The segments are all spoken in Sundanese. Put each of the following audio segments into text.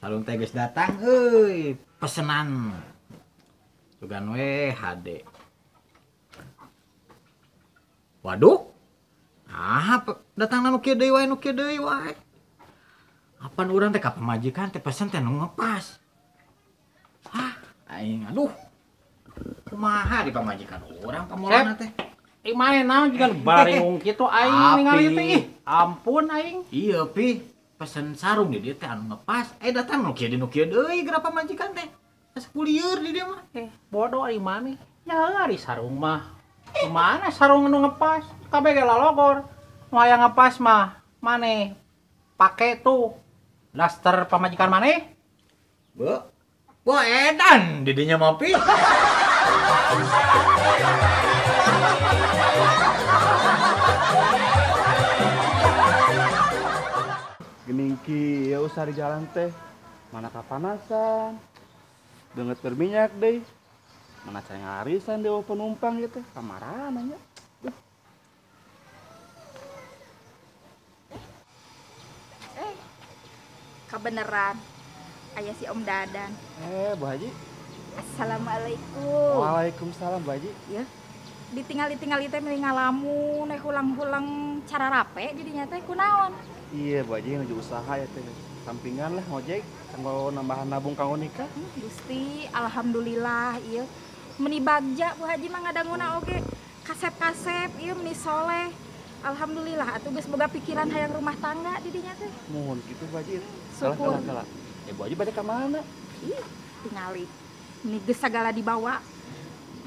Sarung teh geus datang euy, pesenan. Sugan we HD. Waduh. Ah, datang nu kieu deui wae, nu kieu deui wae. Apan urang teh ka pamajikan teh pesen teh nu ngepas. Ah, aing aduh. Kumaha di pamajikan urang pamolana teh? Ih maneh naon jiga baringung kitu aing ningali teh ih. Ampun aing. Iya, Pi. Pesen sarung di dieu teh anu ngepas, datang nu kieu deui geura pamajikan teh. Asa kulieur di dieu mah. Bodoh ari maneh. Ya ari sarung mah. Kumaha sarung nu ngepas? Kabeh ge lalogor. Nu hayang ngepas mah maneh pake tuh daster pamajikan maneh. Be. Wah edan di dinya mah Pi. Gening kieu usah di jalan teh, mana kapanasan, deungeut berminyak deui, mana cai ngarisan deui penumpang ieu teh, kamarana nya. Kabeneran aya si Om Dadan. Bu Haji. Assalamualaikum. Waalaikumsalam Bu Haji. Ya. Ditinggali-tingali teh meni ngalamun, we hulang-hulang cara rape jadinya teh kunaon. Iya, Bu Haji nuju usaha ya teh. Sampingan lah ngojek kanggo nambahan nabung kanggo nikah. Gusti, alhamdulillah ieu. Meni bagja Bu Haji mah ngadanguna oge. Kasep-kasep ieu meni soleh. Alhamdulillah atuh geus boga pikiran hayang rumah tangga di dinya teh. Muhun kitu Bu Haji. Syukur. Kalah, kalah. Bu Haji bade ka mana? Ih, tingali. Meni geus sagala dibawa.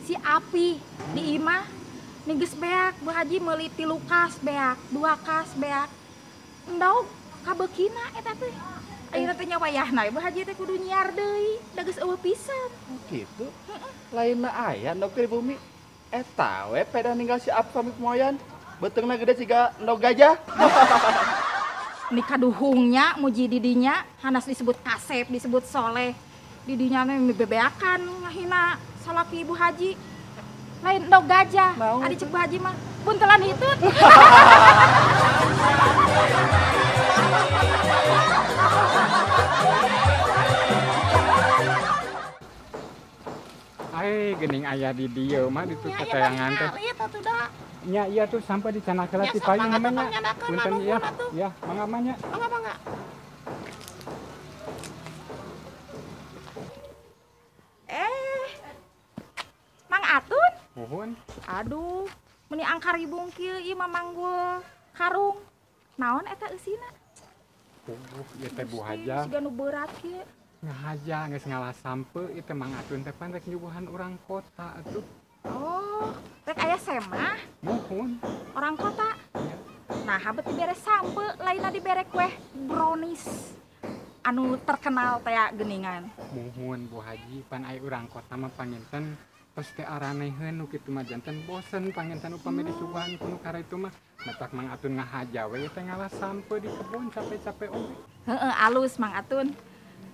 Si Api di imah ni geus beak Bu Haji meuli 3 kas beak, 2 kas beak. Endog kabeukina eta teh. Ayeuna teh nya wayahna Bu Haji teh kudu nyiar deui, da geus eueuh pisan. Oh kitu. Lainna aya endog teh di bumi. Eta we peda ninggal si Api pamit moyan. Beuteungna gede siga endog gajah. Ni kaduhungnya muji didinya hanas disebut kasep, disebut soleh. Didinya mah bebeakan ngahina salaki Ibu Haji. Lain endog gajah. Adi cek Bu Haji mah buntelan hitut. Ai geuning aya di dieu mah ditu katayangan teh. Nya iya tuh sampai di canakela ti payung namanya. Punten iya. Ya, mangga mah nya. Mangga mangga. Mang Atun? Muhun. Aduh, meni angkar ribung kieu ieu mah manggul karung. Naon eta eusina? Puguh ieu teh Bu Haja. Siga nu beurat kieu. Ngahaja geus ngalah sampe ieu teh Mang Atun teh pan rek nyuguhan urang kota atuh. Oh, rek aya semah? Muhun. Orang kota? Iya. Nah, habet dibere sampe, lainna dibere kue brownies. Anu terkenal teh geuningan. Muhun Bu Haji, pan aya urang kota mah panginten tos teh araneheun nu kitu mah janten bosen panginten upami disuguhan ku nu karaitu mah. Matak Mang Atun ngahaja we teh ngalah sampe di kebon capek-capek oge. Heeh, alus Mang Atun.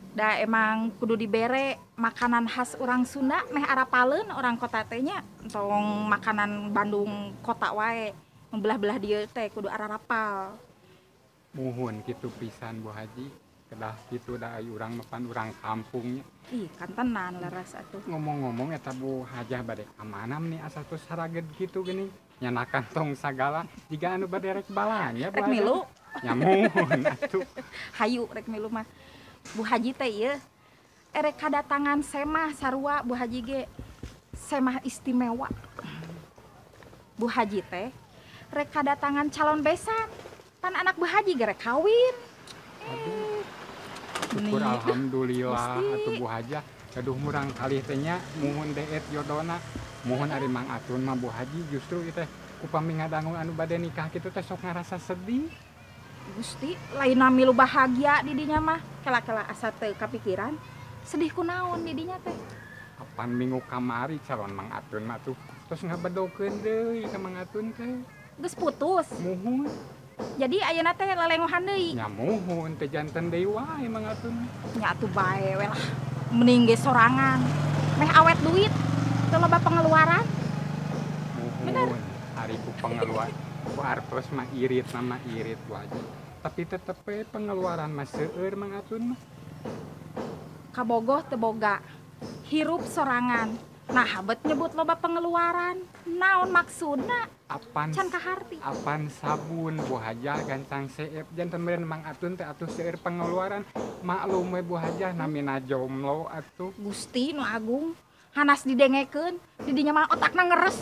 Da emang kudu dibere makanan khas orang Sunda meh arapaleun orang kota teh nya, entong makanan Bandung kota wae. Membelah-belah dieu teh kudu ararapal. Muhun kitu pisan Bu Haji. Kedah kitu da ai urang mah pan urang kampungnya. Ih, kantenan leres atuh. Ngomong-ngomong eta Bu Hajah bade ka mana meni asa tos haraged kitu geuning. Nyana kantong sagala jiga anu bade rek balanya Bu Rek milu. Nya muhun atuh. Hayu rek milu mah. Bu Haji teh ieu erek kadatangan semah sarua Bu Haji ge. Semah istimewa. Bu Haji teh rek kadatangan calon besan. Pan anak Bu Haji ge rek kawin. Aduh. Syukur alhamdulillah atuh Bu Hajah. Aduh murang kalih teh nya muhun deet jodona. Muhun ari Mang Atun mah Bu Haji justru ieu teh upami ngadangu anu bade nikah kitu teh sok ngarasa sedih. Gusti, lainna milu bahagia di dinya mah. Kela-kela asa teu kapikiran. Sedih kunaon di dinya teh? Kapan minggu kamari calon Mang Atun mah tuh tos ngabedokeun deui ka Mang Atun teh. Geus putus. Muhun. Jadi ayeuna teh lelengohan deui. Nya muhun teh janten deui wae Mang Atun. Nya atuh bae we lah. Mending ge sorangan. Meh awet duit, teu loba pengeluaran. Muhun. Bener. Ari ku pengeluaran ku artos mah irit nama irit Bu Haji. Tapi tetep we pengeluaran mah seueur Mang Atun mah. Kabogoh teu boga. Hirup sorangan. Nah, bet nyebut loba pengeluaran. Naon maksudna? Apan can kaharti. Apan sabun Bu Hajah gancang seep janten meureun Mang Atun teh atuh seueur pengeluaran. Maklum we Bu Hajah namina jomblo atuh. Gusti nu agung, hanas didengekeun, di dinya mah otakna ngeres.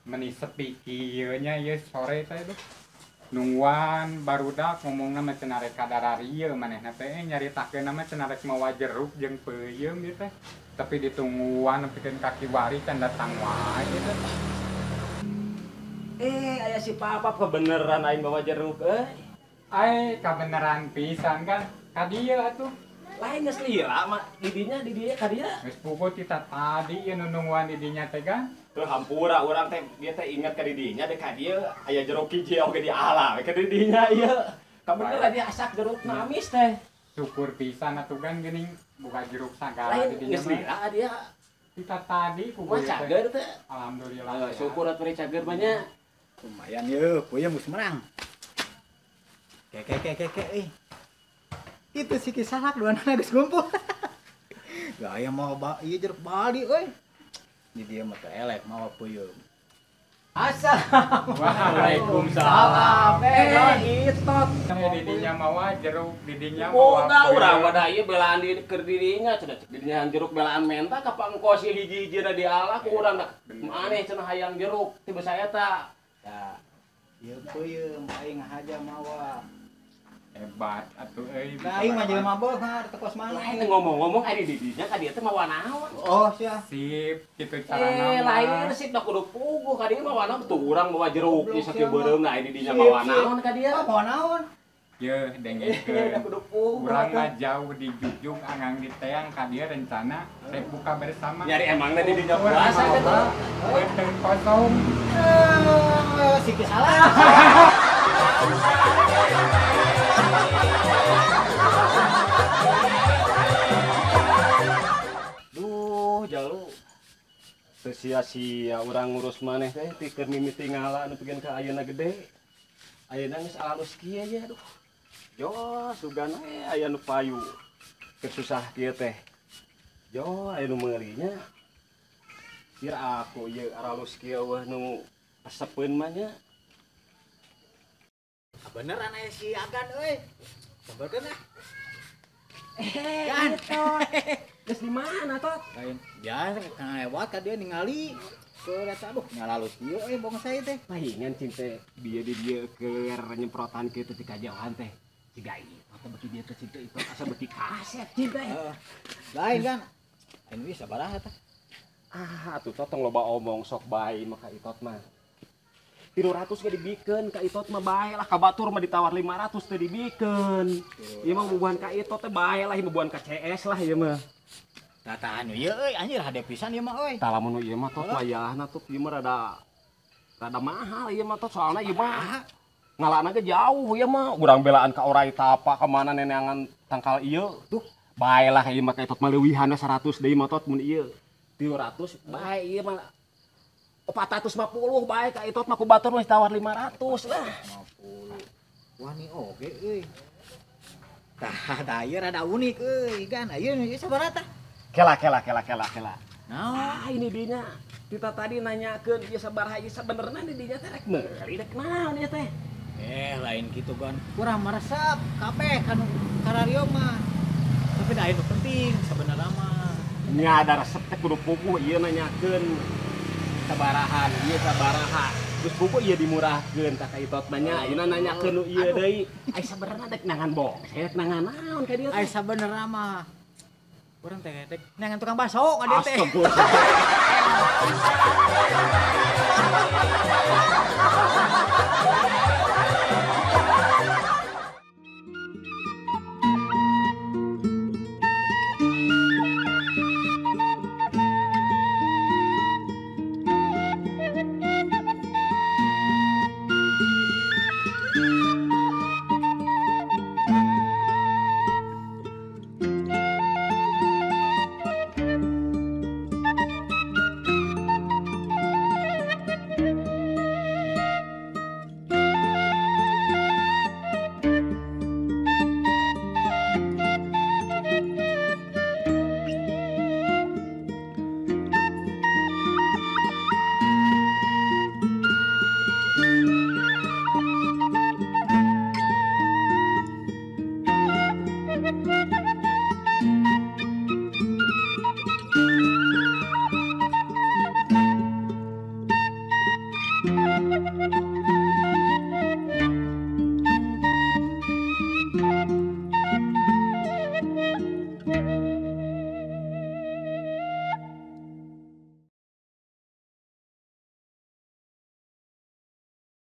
Meni sepi kieu nya ieu sore teh duh. Nungguan barudak ngomongna mah cenah rek kadararieu manehna teh nyaritakeun mah cenah rek mawa jeruk jeung peuyeum ieu teh. Tapi ditungguan nepikeun ka kiwari can datang wae ieu teh. Aya si Papa kebeneran aing mawa jeruk euy. Ai kabeneran pisan kan ka dieu atuh. Lain geus lila mah didinya di dieu ka dieu. Geus puguh tita tadi ieu nu nungguan di dinya teh kan. Tuh hampura urang teh dia teh ingat ka didinya deh ka dieu aya jeruk hiji oge di ala we ka didinya ieu. Kabeneran dia asak jerukna amis teh. Syukur pisan atuh kan geuning buka jeruk sagala di dinya. Geus lila dia. Tita tadi puguh cager teh. Alhamdulillah. Syukur atuh cager banyak. Lumayan yeuh, peuyeum geus merang. Ke ke ke ke euy. Itu si kisanak dua anak geus ngumpul. Gaya mau ieu jeruk Bali euy. Di dia mah teu elek mawa peuyeum. Assalamualaikum. Waalaikumsalam. Itot. Di dinya mawa jeruk, di dinya mawa. Boga urang mah da ieu belaan di keur dirinya cenah cek dinya jeruk belaan menta ka pangkos ieu hiji-hijina di ala ku urang da maneh cenah hayang jeruk ti basa eta. Ya. Ieu peuyeum aing haja mawa. Hebat atuh euy. Nah, aing mah jelema beunghar teu kos mana. Lain ngomong-ngomong ari di dinya ka dieu teh mawa naon? Oh, sia. Sip, kitu carana. Lain sip da kudu puguh ka dieu mawa naon tuh urang mawa jeruk ieu sakieu beureum na ari di dinya mawa naon ka dieu? Mawa naon? Yeuh, dengekeun. Urang mah jauh di jujung angang di teang ka dieu rencana rek buka bersama. Nyari emangna di dinya puasa kitu. Beuteung kosong. Si salah. Duh, jalu. Teu sia-sia urang ngurus maneh teh ti keur mimiti ngala nu pikeun ka ayeuna gede. Ayeuna geus alus kieu nya aduh. Jo, sugan we aya nu payu. Keur susah kieu teh. Jo, aya nu meuli nya. Sir aku ieu aralus kieu eueuh nu asepeun mah nya. Beneran aya si Agan euy. Sambarkeun ah. Kan. Geus di mana tot? Lain. Ya, lewat ka dieu ningali. Keur eta aduh nyalalus kieu euy bongsa teh. Pahingan cinte dia di dieu keur nyemprotan kieu teh kajauhan teh. Siga ieu teh beuki dieu teh cinte itu asa beuki kaset cinte. Lain kan. Lain wis sabaraha teh. Ah, atuh tot tong loba omong sok bae mah ka itot mah. 300 ge dibikeun ka itot mah bae lah ka batur mah ditawar 500 teh dibikeun. Ieu mah bubuhan ka itot teh bae lah ieu bubuhan ka CS lah ieu mah. Tah anu ieu euy anjir hade pisan ieu mah euy. Tah lamun ieu mah tot wayahna tot ieu mah rada mahal ieu mah tot soalna ieu mah ngalana ge jauh ieu mah urang belaan ka orai tapa ka mana neneangan tangkal ieu tuh bae lah ieu mah ka itot mah leuwihanna 100 deui mah tot mun ieu 300 bae ieu mah 450 bae ka itot mah ku batur mah ditawar 500 lah. 50. Wah ni oge euy. Tah tah ieu rada unik euy kan. Ieu sabaraha tah? Kela kela kela kela kela. Naon? Ah ini dinya. Kita tadi nanyakeun ieu sabaraha ieu sabenerna di dinya teh rek meuli rek naon ieu teh? Lain kitu kan. Kurang meresep kabeh kanu karario mah. Tapi da aya nu penting sabenerna mah. Nya ada resep teh kudu puguh ieu nanyakeun sabarahan ieu sabaraha. Geus puguh ieu dimurahkeun ka itot mah nya. Ayeuna nanyakeun nu ieu deui. Ai sabenerna dek nangan bongse, rek nangan naon ka dieu teh? Ai sabenerna mah urang teh dek nangan tukang bakso ka dieu teh. Astagfirullah.